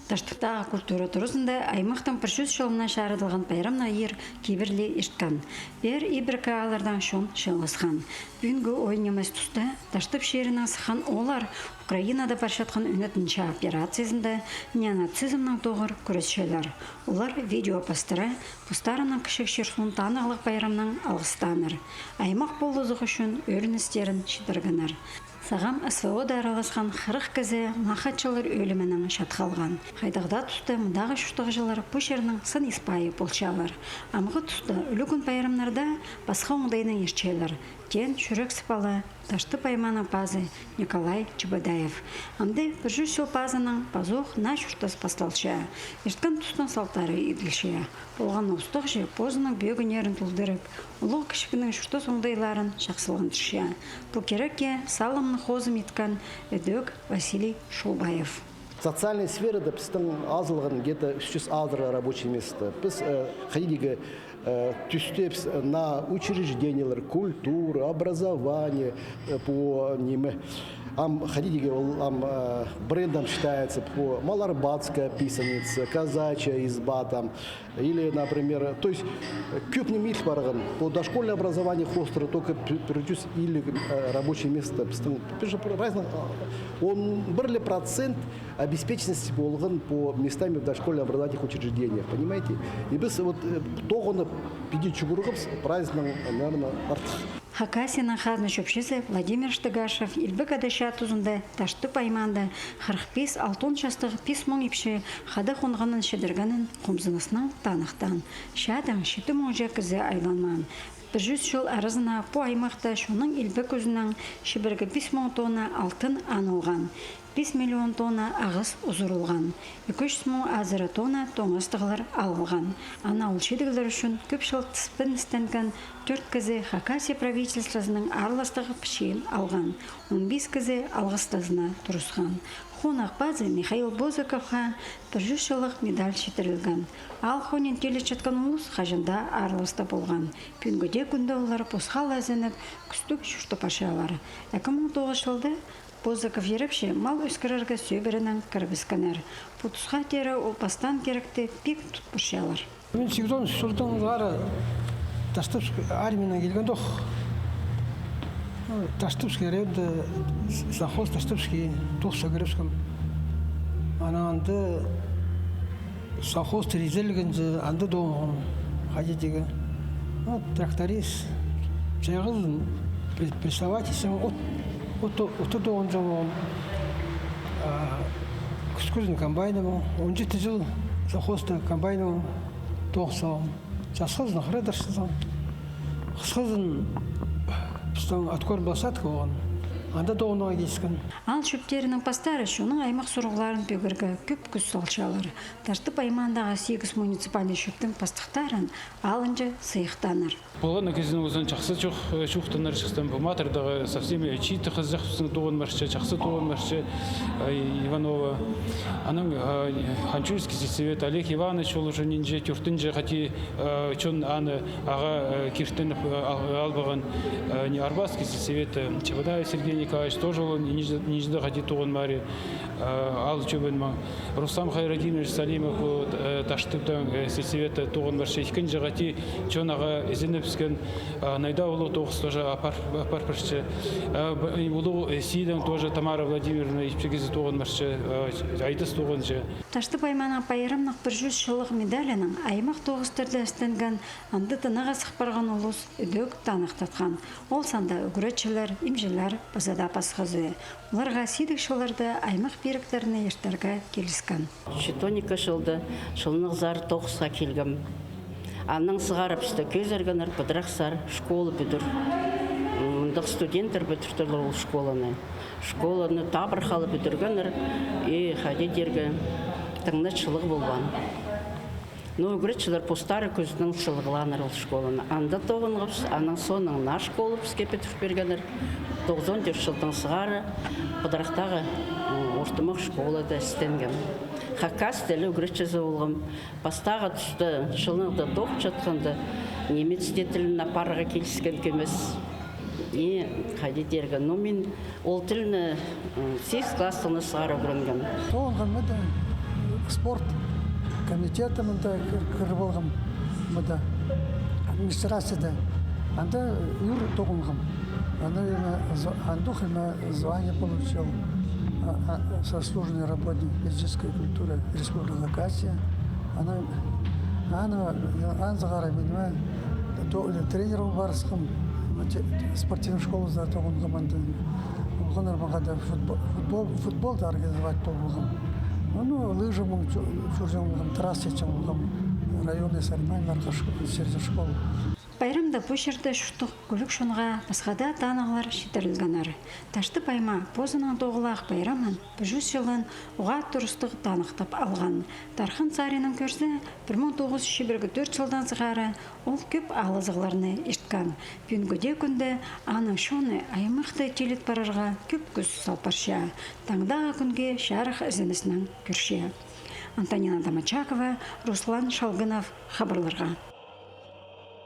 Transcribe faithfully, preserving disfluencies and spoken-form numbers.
Таштыптағы культура туразында аймахтың пір чӱс чылына чарыдылған пайрамнығ иир кибірли ирткен. Пеер ибіркі ааллардаң чон чыылысхан. Пӱӱнгі ойын нимес туста Таштып чирінең сыххан ооллар Украинада парчатхан ӱнетін чаа операциязында неонацизмнең тоғыр кӱресчелер. Олар видео пастыра постарының кічіг чир-суун танығлығ пайрамнаң алғыстааннар. Аймах полызығ ӱчӱн ӧріністерін читіргеннер. Сағам СВО-да араласхан хырых кізі махачылар ӧлімінең чат халған. Хайдағ даа туста мындағы чуртағҷылар пу чирнің сын ис-пайы полчалар. Амғы туста ӱлӱкӱн пайрамнарда пасха оңдайнаң иртчелер. Теен чӱрексіп ала Таштып аймааның пазы Николай Чебодаев. Амды пір чӱс чыл пазынаң пазох наа чуртас пасталча. Ирткен тустың салтары иділче. Полған устағҷы позының пӧгіннерін толдырып, улуғ-кічігнің чуртас оңдайларын чахсыландырча. Пу кирекке салымны хозым иткен ідӧк Василий Шулбаев. Социальная сферада пістің азылған где-то ӱс чӱс азыра рабочее место. Піс, э, хайди дее, э, тӱстебіс на учреждениелер, культура, образование, э, по ниме. Ам хайди дее ол ам, э, брендом считается по малоарбатская писаница, казачья изба там. Или, например, то есть, э, кӧп ниме ит парған. По дошкольное образование хоостыра только пі-, пір чӱс илиг, э, рабочее место. Пістің, пістің праздник, а, он пір ле процент обеспеченности полған по местам в дошкольных образовательных учреждениях, понимаете? И піс вот, э, тоғынып, піди чӱгӱргебіс, праздникнең, наверное, артых. Хакасияның хазна чӧпчізі Владимир Штыгашев Илбек Ада чаа тузында Таштып аймаанда хырых пис алтон частығ пис муң ипчі хада хонғанын чідіргенін хомзыныснаң таныхтаан. Чаадаң читі муңҷа кізі айланмаан. Пір чӱс чыл аразына пу аймахта чонның илбек кӱзінең чибіргі пис муң тонна алтын анылған. Пис миллион тонна ағас узурылған, ікі чӱс муң азыра тонна тоңастығлар алылған. Аны ол чидіглер ӱчӱн кӧп чыл тыспин істенген тӧрт кізі Хакасия правительствозының аарластығ пічиин алған, он пис кізі алғыстазына турысхан. Хонах пазы Михаил Бозыковха пір чӱс чыллығ медаль читірілген. Аал хонин тилечеткен улус хаҷан даа аарласта полған. Пӱӱнгі дее кӱнде олар посхал ізеніп, кӱстіг чуртап парчалар. Ікі муң тоғыс чылда Бозыков ирепчі мал ӧскірерге сӧбіренең кірібіскеннер. Пу тусха теере ол пастаан киректі пик тут парчалар. Мин сигізон чылдаң сығара Таштыпск армиянаң килгендох. Таштыпский районда совхоз Таштыпский тоғысха кірібіскем. Анаң анда совхоз тірезілгензі анда тоғынғам, хайди дее. Ну, тракторист, чайғызын пре-, прессовать итсең, от, от, отты тоғынҷаң. А, кӱскӱзін комбайннаң, он читі чыл совхозта комбайннаң тоғынғам. Часхызын хырадарчазың. Хысхызын пістің откорм площадка полған. Анда тоғынарға киліскен. Аал чӧптерінің пастары чонның аймах сурығларын пӧгерге кӧп кӱс салчалар. Таштып аймаандағы сигіс муниципальный чӧптің пастыхтарын алынҷа сыйыхтааннар. Полған кізінің узын чахсы чох-, чоохтанар чахсы. Пу матырдағы совсем читі хызыхтың тоғын парча, чахсы тоғын парча, э, Иванова. Анаң, э, Ханчурский сельсовет, Олег Иванович, ол уже нинҷе, тӧртінҷі хати, э, чон аны аға, э, киртініп, э, ал-, албаған, э, не, Арбатский сельсовет, э, Чебодаев Сергей Николаевич, тоже ол нинҷе, нинҷе хати тоғын парча. Э, аал чӧбін маң. Рустам Хайратдинович Салимов, вот, э, Таштыптаң, э, сельсовет тоғын парча, ікінҷі хати чон аға ізенібіскен, э, Найда улуғ тоғыс тоже апар, апар парча. Э, б-, э, улуғ, э, Сидаң тоже Тамара Владимировна ипчі кізі тоғын парча, э, Айдас тоғынҷа. Таштып аймааның пайрамнығ пір чӱс чыллығ медалінің аймах тоғыстарда істенген, анда тынағ сых парған улус ідӧк таныхтатхан. Ол санда ӱгретчілер, имҷілер, паза даа пасхазы. Оларға сидік чылларда аймах пиріктерні иртерге киліскен. Читон ікі чылда чылнығзар тоғысха килгем. Аннаң сығара пісті кӧзіргеннер, пыдырахсар школа пӱдір. Мындағ студенттер пӱдіртірлер ол школаны. Школаны табырах ла пӱдіргеннер, и хайди дирге, тың на чылығ полбаан. Но ӱгретчілер постары кӱзінең сылығлааннар ол школаны. Анда тоғынғабыс, анаң соонаң наа школа піске пӱдір пиргеннер. Тоғызон тӧрт чылдаң сығара пыдырахтағы, м, ортымах школада істенгем. Хакас тілі ӱгретчізі полғам. Пастағы туста, чылнығда тоғынчатханда, немец тілін апарарға киліскен кемес. И хайди дирге, но мин ол тілні, м, сигіс класстаң сығара ӱгренгем. Тоғынғам да, Спорт комитеті мында кір-, кіріп алғам, мында администрацияда. Анда ӱр тоғынғам. Анда, эме, з-, андох, эме, звание получил, а, а, заслуженный работник физической культуры Республики Хакасия. Ана, ана, анзы харай минме то-, тренер полып парысхам, спортивный школазар тоғынғам анда. Олғаннар мағаа даа футбол, футбол, футболды организовать полғам. Ну, лыжамаң чу-, чӧрҷең полғам, трасса итчең полғам, районный соревнованиеларға ш-, сірер школа. Пайрамда пу чирде чуртах кӱлӱк чонға пасха даа танығлар читірілгеннер. Таштып Айма позының тоғылах пайрамын пір чӱс чылын уғаа турыстығ таныхтап алған. Тархын саринаң кӧрзе, пір муң тоғыс чӱс чибіргі тӧрт чылдаң сығара ол кӧп алызығларны ирткен. Пӱӱнгі дее кӱнде аның чоны аймахты тиліт парарға кӧп кӱс салпарча. Таңдағы кӱнге чарых ізеніснең кӧрче. Антонина Домочакова, Руслан Шалгынов, хабарларға.